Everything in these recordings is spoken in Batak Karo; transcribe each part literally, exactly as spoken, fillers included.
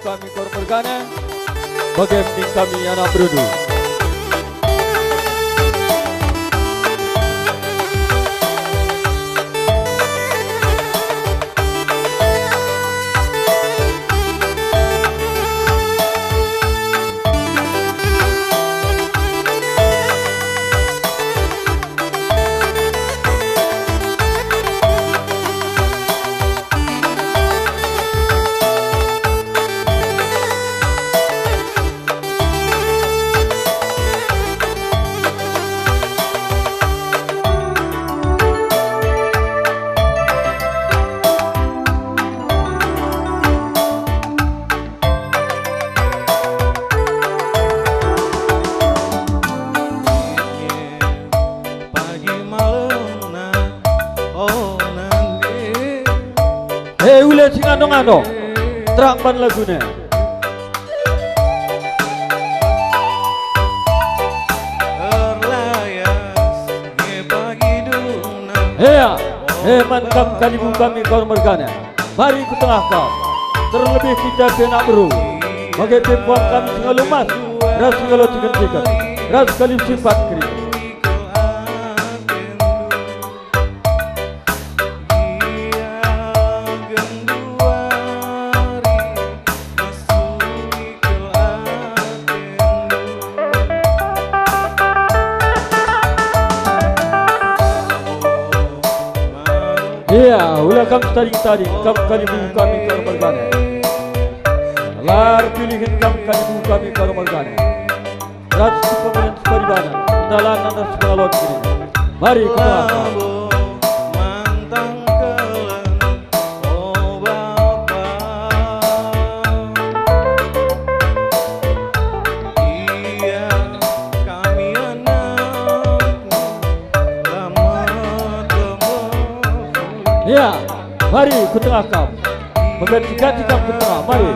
Kami Kor Mergana, bage me ning kami anak berundu. Pagi malemna, oh, nande. He, ula si ngando-ngando, terang ban laguna. Erlayas nge pagi dungna. Hea, he man kam kalibu kami Kor Mergana. Mari ku tengah kam, terlebih kita pe anak beru. Bage pe puang kami si ngalo emas, ras si ngalo tiken-tiken, ras kalimbubu si empat kerina. Ia, ula kam tading-tading, kam kalibu kami Kor Mergana. Lar pilihen kam kalibu kami Kor Mergana. Ras si pemenen si paribanan, dalanan ras pengalon kerina. Mari ku tengah kam. Labo mantang kelen, o Bapa. Ia kami anakmu, la metembefu. Ia, mari ku tengah kam. Mengganti-ganti kam ku tengah, mari.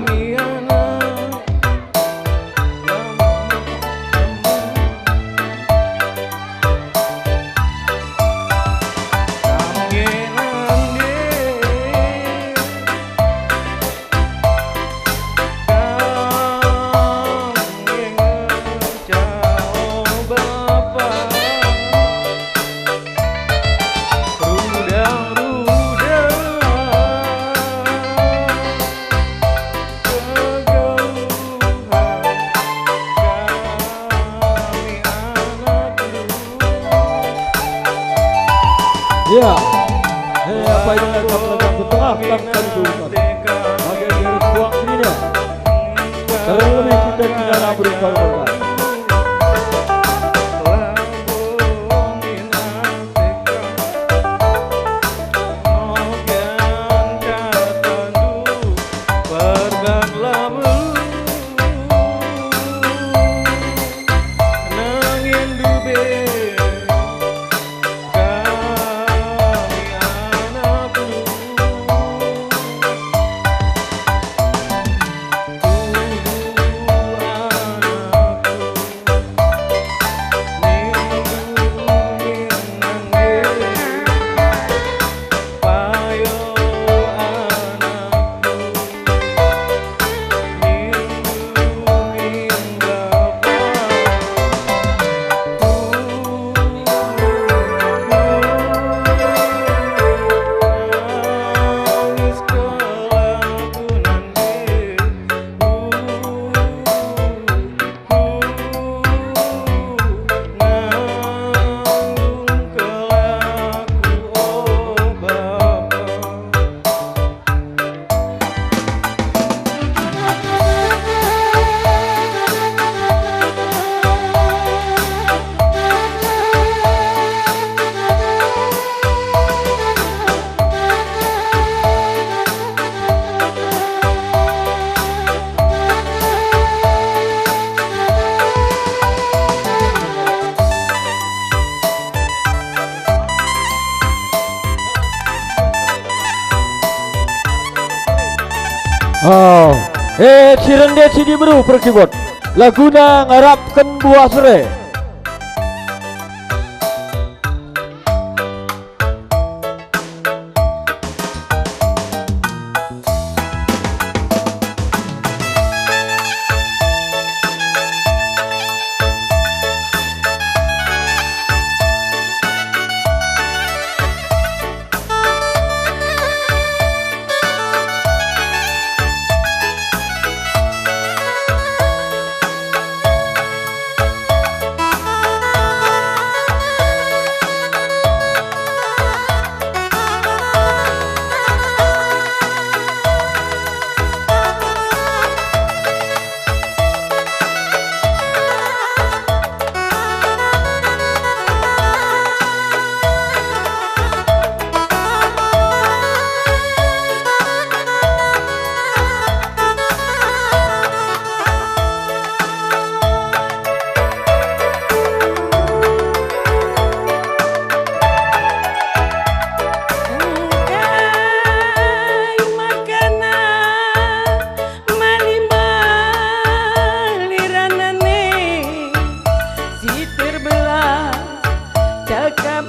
Rudang-rudang kegeluhen kami anak lu. Ya. He, apai denga kam lagam ku tengah kam kalibu kami. Bage beres puang kerina. Terlebih kita kina anak beru Kor Mergana. Oh, eh, si rende si diberu perkibot. Laguna ngarapken buah sere.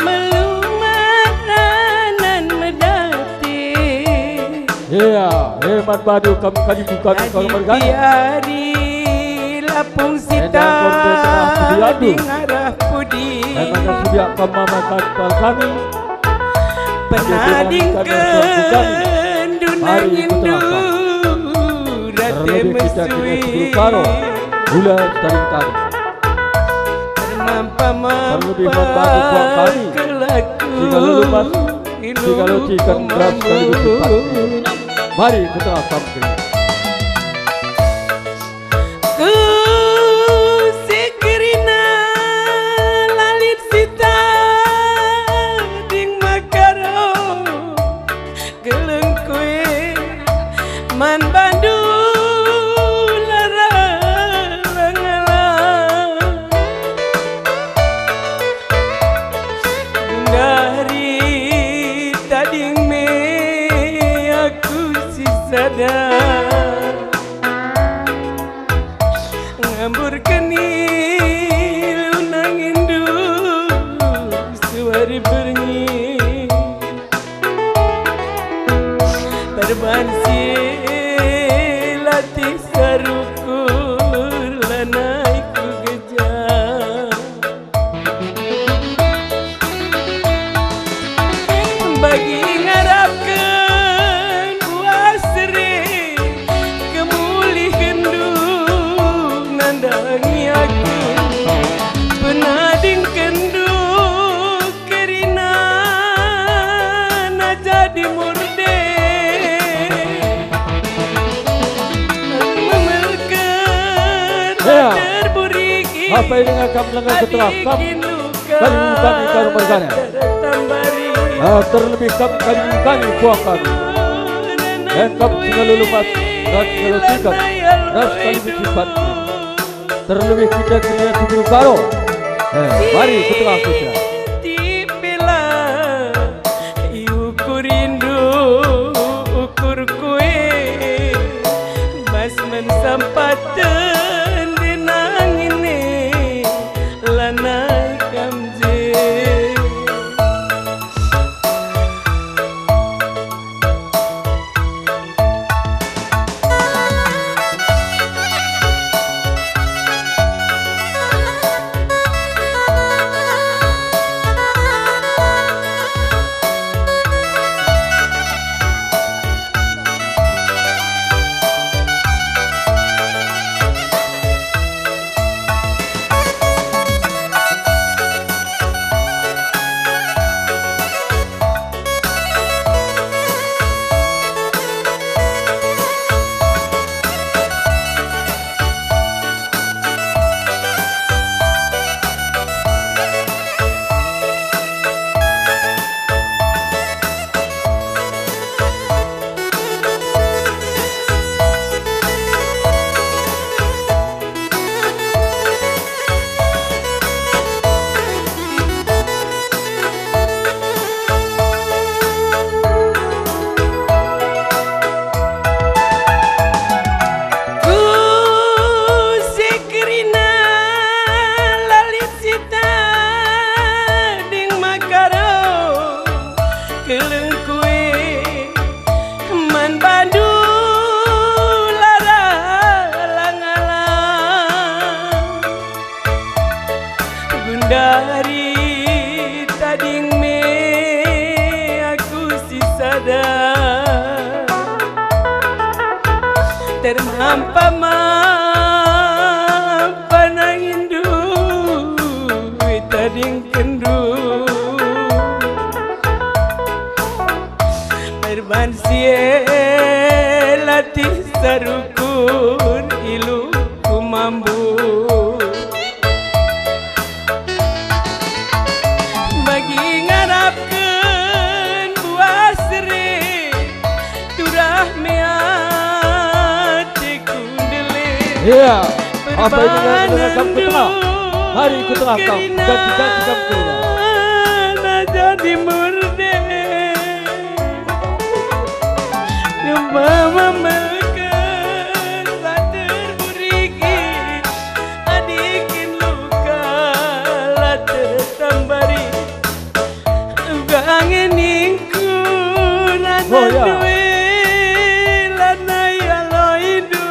Melumat ranan medate. Ya, hemat badu kam kalibu kami kalau mergana. Piari lapung sita. Endang kon pe tengah pudi adu. Di ngarah pudi. Emang sudah kam mamakan pal kami. Penading kendunang indu. Terlebih kita kena guru karo. Gula taring tadi. Terlebih membantu buat kami. Tiga lulupan, tiga locikan beras kali lipat. Mari kita tampil. Ku si kerina lalin sita ding makaro. Kelengku e man bandu lara ngala. Gundari tading me aku sisada. Ngamburken ilu nangindu suari berngi. Perban si latih sarukur lanai ku geja. Bagi ngarapken buah seri, kemulihkenndu nandangi aku, penadingkenndu kerina na jadi murde. Memerken Ya. Terburiki. Apa ini ngakap lengan ketelah kam? Kami kami karu mergana. Ah, terlebih kam kami kami kuah kami. Dan kam singa lulupat, dan singa lutikam, ras kami bisipat. Terlebih kita kena tubuh karo. Eh, mari ketelah kita. Tipela. Iukur indu ukur kue, bas mensampaten denangin e lanai kam je. Ku si kerina lalin sita ding makaro kelengku e man bandu lara langala. Gundari tading me aku sisada, termampa-mampa nangindu tadingkenndu. Perban si e latih sarukur ilu ku mambu. Bagi ngarapken buah seri, turah me ateku ndelik. Iya, apa ini dengan, dengan kamu ketelah? Hari ku telah kau, janji-janji kamu ketelah. Jadi merde. Gempa mamelken batur burigi, adikin luka la tertambari. Oh, ya. Ndue lanai aloindu.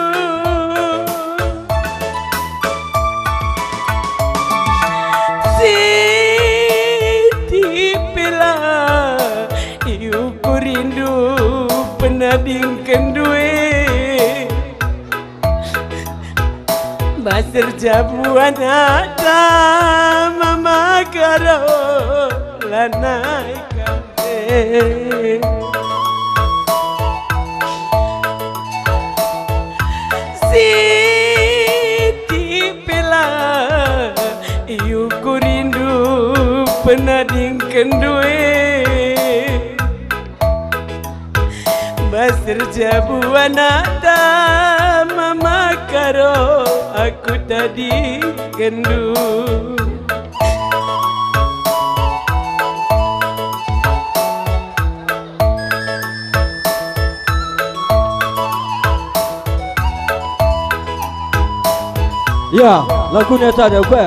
Siti pe la iukurindu penadingkenndu e. Bas erjabu anakta mama Karo lanai kam e. Siti pe la iukurindu penadingkenndu e. Bas erjabu anakta mama Karo aku tadingkenndu. Ya, lagunya saja, oke.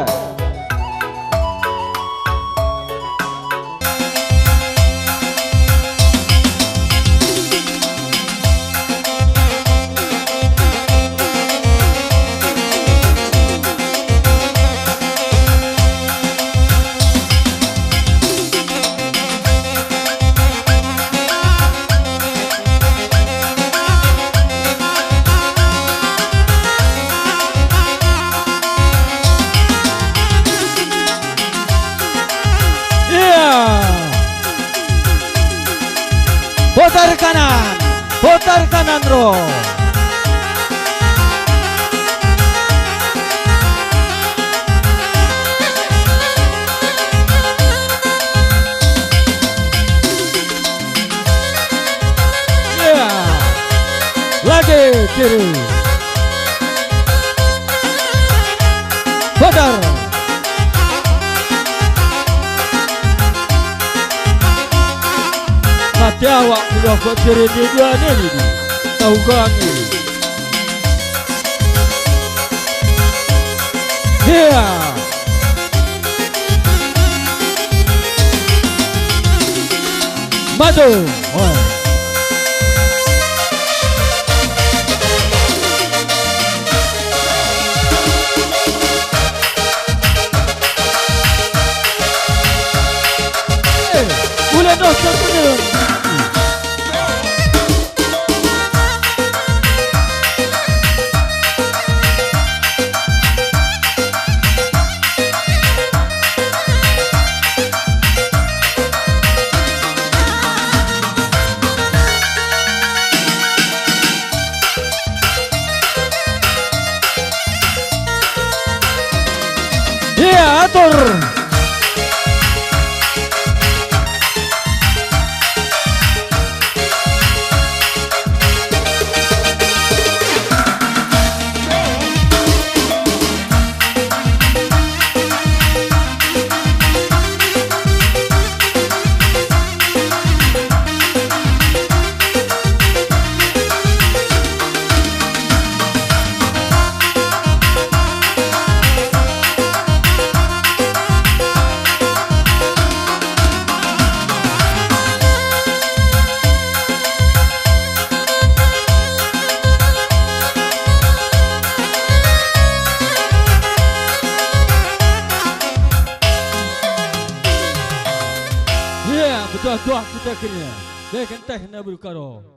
Iya. Putar kanan, putar kanan, Ro. Ya. Lagi kiri. Putar. Mati awak sudah kok kiri di dua ini, di. Tahu kami. Ya. Maju. Oh. Eh, ule dos terpenuh. Iya, atur. Ya, betuah-tuah kita kena. Deken teh na berkaro.